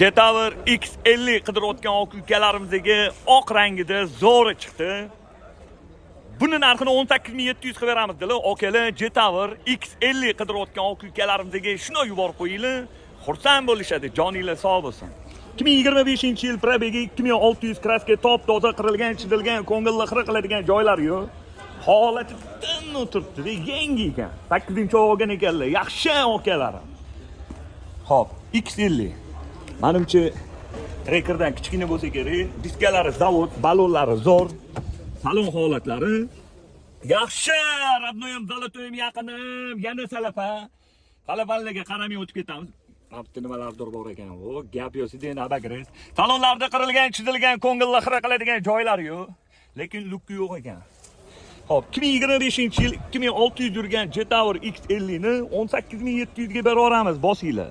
Jetour X50 qidirayotgan aka ukalarimizga oq rangida zo'ri chiqdi. Buni narxini 18 700 qilib beramiz dedilar. Akalar, Jetour X50 qidirayotgan aka ukalarimizga shuni yuborib qo'yinglar. Xursand bo'lishadi. Joninglar sog' bo'lsin. 2025-yil, пробег i 2600, краска top toza, qirilgan, chizilgan, ko'ngilni xira qiladigan joylari yo'q. Holati tin o'tiribdi, yangi ekan. 8 olgan ekanlar. Yaxshi akalarim. Xo'p, X50. Manimcha, Trackerdan kichkina bo'lsa kerak. Diskalari zavod, balonlari zo'r. Salon holatlari yaxshi. Родной im, золотой im, yaqinim, yana salafa. Salafanlarga qaramay o'tib ketamiz. Mana bitta nimalardir bor ekan. O, gap yo'q, сиденье обогрев. Salonlarda qirilgan, chizilgan, ko'ngilni xira qiladigan joylari yo'q. Lekin люк i yo'q ekan. Xo'p, 2025-yil, 2600 yurgan Jetour X50 ni 18 700 ga berib yuboramiz, bosinglar.